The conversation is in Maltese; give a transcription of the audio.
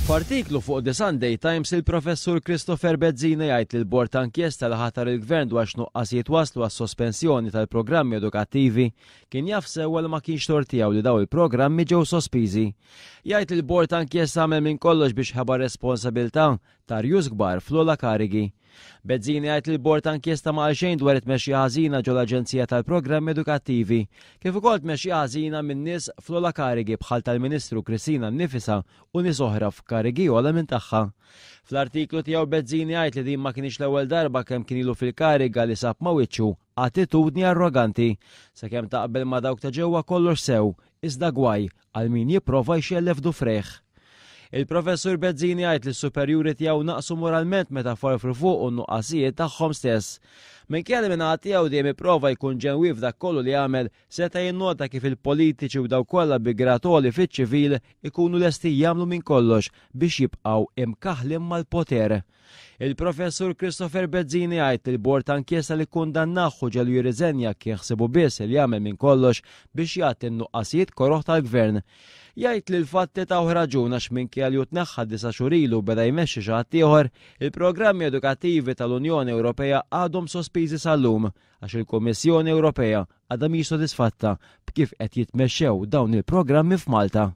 F'artiklu fuq The Sunday Times il-Professur Christopher Bezzina jgħid li l-bord ta' inkjesta li ħatar il-Gvern dwar x'nuqqasijiet waslu għas-sospensjoni tal-programmi edukattivi kien jaf sewwa li ma kienx tort tiegħu li dawn il-programmi ġew sospiżi. Jgħid li l-bord ta' inkjesta għamel minn kollox biex ħeba r-responsabilità ta' rjus kbar fl-ogħla karigi. Bezzini jgħid li l-bord ta' inkjesta ma qal xejn dwar it-tmexxija ħażina ġol-Aġenzija tal-Programmi Edukattivi, kif ukoll tmexxija ħażina minn nies fl-ogħla karigi bħal tal-Ministru Kristina nnifisha u nies oħra f'karigi ogħla minn tagħha. Fl-artiklu tiegħu Bezzini jgħid li din ma kinitx l-ewwel darba kemm kien ilu fil-kariga li sab ma' wiċċu attitudni arroganti. Sakemm taqbel ma' dawk ta' ġewwa kollox sew, iżda gwaj għal min jipprova jxellef dufrejh. Il-Professur Bezzini jgħid li s-superjuri tiegħu naqsu moralment meta farfru fuqu n-nuqqasijiet tagħhom stess. Minkejja li min-naħa tiegħu dejjem ipprova jkun ġenwin f'dak kollu li għamel, seta' jinnota kif il-politiċi u dawk kollha bi grad għoli fiċ-ċivil ikunu lesti jagħmlu minn kollox biex jibqgħu imkaħħlin mal-poter. Il-Professur Christopher Bezzini jgħid li l-bord ta' inkjesta li kkundannah u ġegħlu jirriżenja kien ħsiebu biss li jagħmel minn kollox biex jgħatti n-nuqqasijiet koroh tal-Gvern. Jgħid li l-fatti tawh raġun għax minkejja li hu tneħħa disa' xhur ilu u beda jmexxi xi ħadd ieħor, il-programmi edukattivi tal-Unjoni Ewropea għadhom sospiżi sal-lum għax il-Kummissjoni Ewropea għadha mhix sodisfatta b'kif qed jitmexxew dawn il-programmi f'Malta.